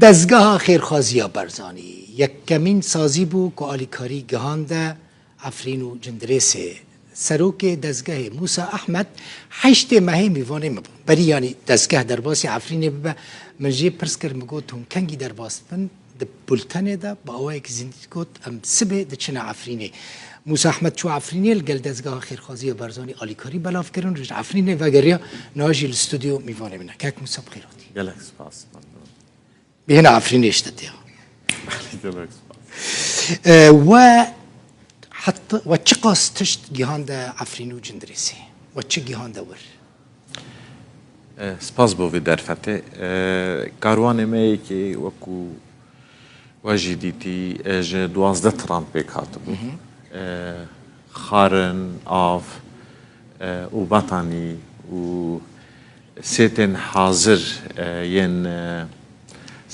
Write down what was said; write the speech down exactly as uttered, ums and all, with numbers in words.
Dezgeha Xêrxwaziya Barzanî yekemîn sazî bû ku alîkarî gihande Efrîn û Cindirêsê. Serokê dezgehê Mûsa Ehmed heştê mehê mîvanê min bû. Berî yanî dezgeh derbasî Efrînê bibe, min jê pirs kir, min got, hûn kengî derbas dibin? Di bultenê de bi awayekî zindî got, em sibê diçine Efrînê. Mûsa Ehmed çû Efrînê, li gel dezgeha Xêrxwaziya Barzanî alîkarî belav kirin, ji Efrînê vegeriya, niha jî li stûdyo mîvanê min e. Kek Mûsa, bi xêr hatî. Gelek spas. Bihêna Efrînê ji te tê. Gelek spas. E, we heta, we çiqas tişt gihande Efrîn û Cindirêsê? We çi gihande wir? E, spas bo vê derfetê. E, karwanê me yekê wekû we jî dîtî, e, ji duwazdeh tiran pêk hatibû. E, xarin, av, e, û betanî û sêtên hazir, e, yên, e,